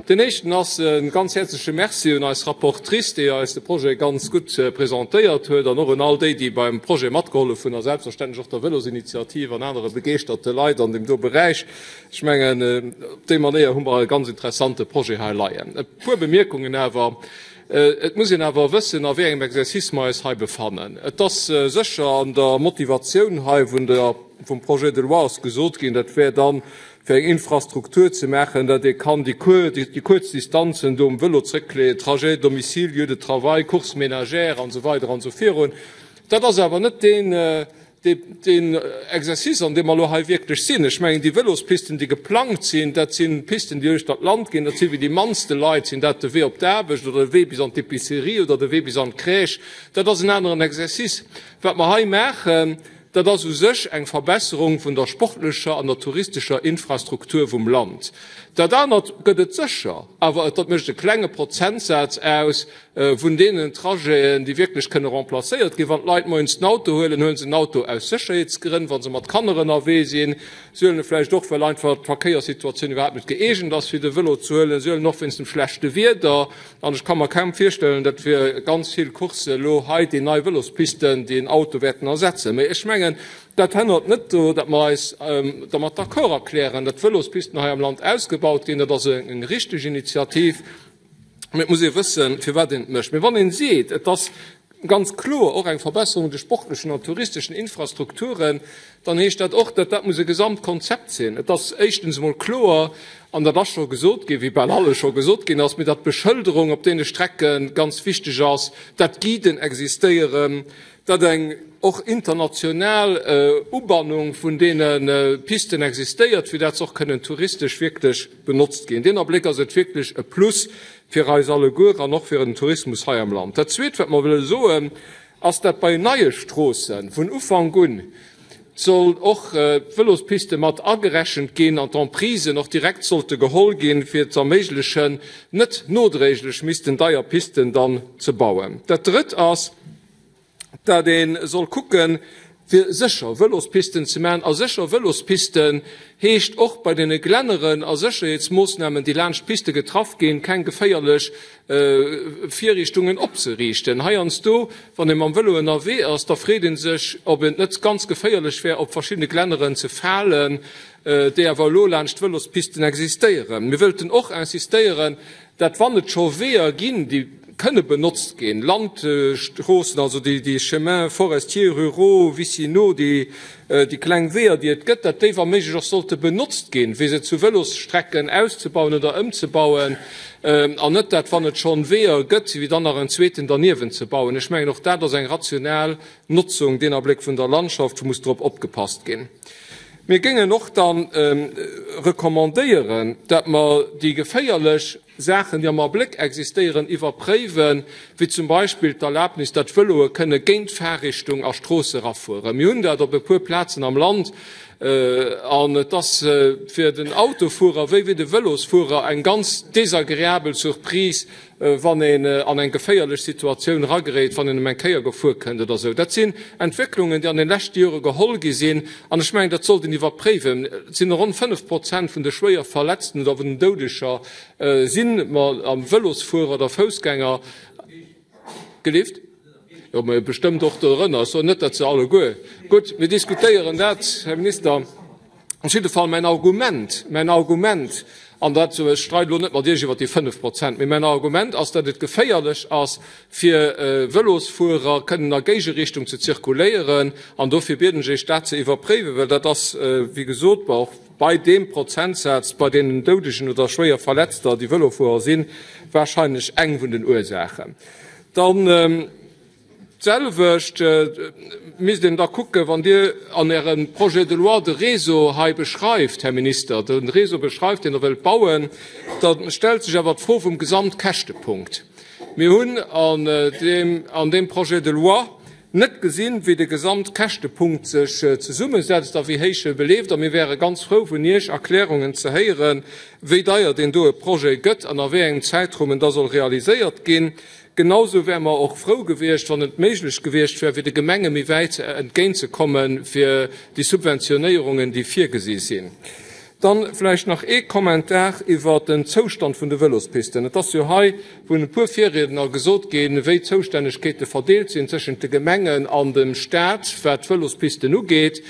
Deen éischten ass e ganz häerzleche Merci un eis Rapportrice, déi eis de Projet ganz gutt presentéiert huet, an och un all déi, déi beim Projet matgehollef hunn, a selbstverständlech och der Vëlosinitiativ an anere begeeschterte Leit an deem do Beräich. Ech mengen, op déi Manéier hu mer e ganz interessante Projet hei leien. E puer Bemierkungen awer. Et muss een awer wëssen, a wéi engem Exercice mer eis hei befannen. Et ass sécher an der Motivatioun hei vun der, vum Projet de loi ass gesot ginn, dat wär dann, fir eng Infrastruktur ze maachen, datt ee kann déi kuerz Distanzen do um Vëlo zrëckleeën, Trajet domicile, lieu de travail, courses ménagères an esou weider an esou virun. Dat ass awer net deen, deen Exercice, an deem mer elo hei wierklech sinn. Ech mengen, déi Vëlospisten, déi geplangt sinn, dat si Pisten, déi uechter d'Land ginn. Dat si fir déi mannste Leit sinn dat de Wee op d'Aarbecht oder de Wee bis an d'Epicerie oder de Wee bis an d'Crèche. Dat ass en aneren Exercice. Wat mer hei maachen, Dat ass u sech eng Verbesserung vun der sportlecher an der touristescher Infrastruktur vum Land. Dat anert gëtt et sécher, awer et mécht e klenge Prozentsaz aus vun deenen Trajeten, déi wierklech kënne remplacéiert ginn. Wann d'Leit moies den Auto huelen, huele se den Auto aus Sécherheetsgrënn, wa se mat Kanner ënnerwee sinn. Se huelen e vläicht och, well einfach d'Verkéierssituatioun iwwerhaapt net gëeegent ass, fir de Vëlo ze huelen. Se huelen en och wéinst dem schlechte Wieder. An ech ka mer kaum virstellen, datt fir ganz vill Coursse elo hei déi nei Vëlospisten den Auto wäerten ersetzen. Mee ech mengen, dat hënnert net do, datt mer eis dermat d'accord erklären, datt d'Vëlospisten hei am Land ausgebaut ginn. Dat ass eng richteg Initiativ. Mee et muss ee wëssen, firwat een et mécht. Mee wann ee seet, et ass ganz kloer och eng Verbesserung de sportlechen an touristeschen Infrastrukturen, dann heescht dat och, datt dat muss e Gesamtkonzept sinn. Et ass éischtens emol kloer, an dat ass scho gesot ginn, wéi bal alles scho gesot ginn ass, mee datt d'Beschëlderung op deene Strecke ganz wichteg ass, datt Guiden existéieren, datt eng och international Ubannung vun deene Pisten existéiert, fir dat se och kënnen touristesch wierklech benotzt ginn. Deen Abléck ass et wierklech e Plus fir eis alleguer an och fir den Tourismus hei am Land. Dat Zweet, wat mer wëlle soen, ass, dat bei neie Stroosse vun Ufank un soll och d'Vëlospiste mat agerechent ginn an d'Emprisen och direkt sollte geholl ginn, fir ze erméiglechen, net nodréiglech missten deier Pisten dann ze bauen. Dat Drëtt ass, dat ee soll kucken, fir sécher Vëlospisten ze maachen. A sécher Vëlospisten heescht och bei deene Glänneren a Sécherheetsmoossnamen, déi laanscht d'Piste getraff ginn, keng geféierlech Virriichtungen opzeriichten. Heiansdo, wann ee mam Vëlo ënnerwee ass, da freet ee sech, ob et net ganz geféierlech wär, op verschiddene Glänneren ze falen, déi awer elo laanscht d'Vëlospisten existéieren. Mir wëllten och insistéieren, dat wann et scho Weeër ginn, déi kënne benotzt ginn, Landstroossen, also déi Chemins forestiers ruraux vicinaux, déi kleng Weeër, déi et gëtt, dat déi wa méiglech och sollte benotzt ginn, fir se zu Vëlosstrecken auszebauen oder ëmzebauen, an net dat, wann et schonn Weeër gëtt, wéi dann nach en zweeten derniewent ze bauen. Ech mengen, och dat ass eng rational Notzung, deen Abléck vun der Landschaft, wou muss drop opgepasst ginn. Mir géingen och da recommandéieren, dat mer déi geféierlech Saachen, déi am Abléck existéieren, iwwerpréiwen, wéi zum Beispill d'Erlaabnis, dat Vëloe kënne géint d'Fahrrichtung a Stroosse erafueren. Mir hunn dat op e puer Plazen am Land an et ass fir den Autofuerer wéi fir de Vëlosfuerer eng ganz desagreabel Surprise, wann een an eng geféierlech Situatioun erageréit, wann een ëm eng Kéier gefuer kënnt oder esou. Dat sinn Entwécklungen, déi an den leschte Jore geholl gi sinn, an ech mengen, dat sollt een iwwerpréiwen. Et sinn ronn 5 Prozent vun de schwéier Verletzten oder vun den Doudeger si Vëlosfuerer oder Foussgänger. Gelift? Jo, mä bestëmmt och dorënner. Ech soen net, datt se alleguer. Gutt, mir diskutéieren dat, Här Minister. Op jidde Fall mäin Argument, mäin Argument, an dat, ech streiden elo net mat Iech iwwert déi 5 Prozent, mee mäin Argument ass, datt et geféierlech ass, fir Vëlosfuerer kënnen a Géigerichtung ze zirkuléieren. An dofir bieden ech Iech, dat ze iwwerpréiwen, well dat ass, wéi gesot, och bei deem Prozentsaz bei deenen Doudegen oder schwéier Verletzter, déi Vëlofuerer sinn, wahrscheinlech eng vun den Ursaachen. Dann d'selwecht misst een da kucken, wann Dir an Ärem Projet de loi de Réseau hei beschreift, Här Minister, de Réseau beschreift, deen Der wëllt bauen, da stellt sech awer d'Fro vum Gesamtkäschtepunkt. Mir hunn an deem, an deem Projet de loi net gesinn, wéi de Gesamtkäschtepunkt sech zesummesetzt a wéi héich e beleeft. A mir wäere ganz frou, vun Iech Erklärungen ze héieren, wéi deier deen doe Projet gëtt an a wéi engem Zäitraum en da soll realiséiert ginn. Genausou wäre mer och frou gewiescht, wann et méiglech gewiescht wär, fir de Gemenge méi wäit entgéintzekommen, fir déi Subventionéierungen, déi virgesi sinn. Dann vläicht nach ee Kommentar iwwert den Zoustand vun de Vëlospisten. Et ass jo hei vun e puer Virriedner gesot ginn, wéi d'Zoustännegkeete verdeelt sinn tëschent de Gemengen an dem Stat, wat d'Vëlospisten ugeet.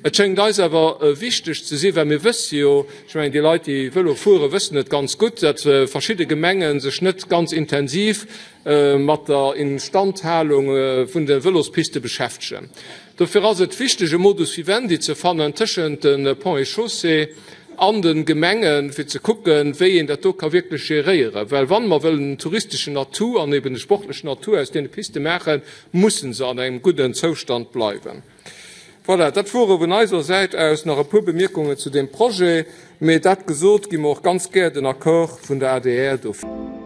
Et schéngt eis awer wichteg ze sinn, well mir wësse jo, ech mengen, déi Leit, déi Vëlo fueren, wëssen et ganz gutt, datt verschidde Gemenge sech net ganz intensiv mat der Instandhalung vun de Vëlospiste beschäftegen. Dofir ass et wichteg, e Modus vivendi ze fannen tëschent de Ponts et Chaussées an de Gemengen, fir ze kucken, wéi een dat do ka wierklech geréieren. Well wa mer wëllen en touristeschen Atout an eben e sportlechen Atout aus deene Piste maachen, mussen se an engem gudden Zoustand bleiwen. Voilà, dat wore vun eiser Säit aus nach e puer Bemierkungen zu deem Projet. Mee dat gesot, gi mer och ganz gär den Accord vun der adr dofir.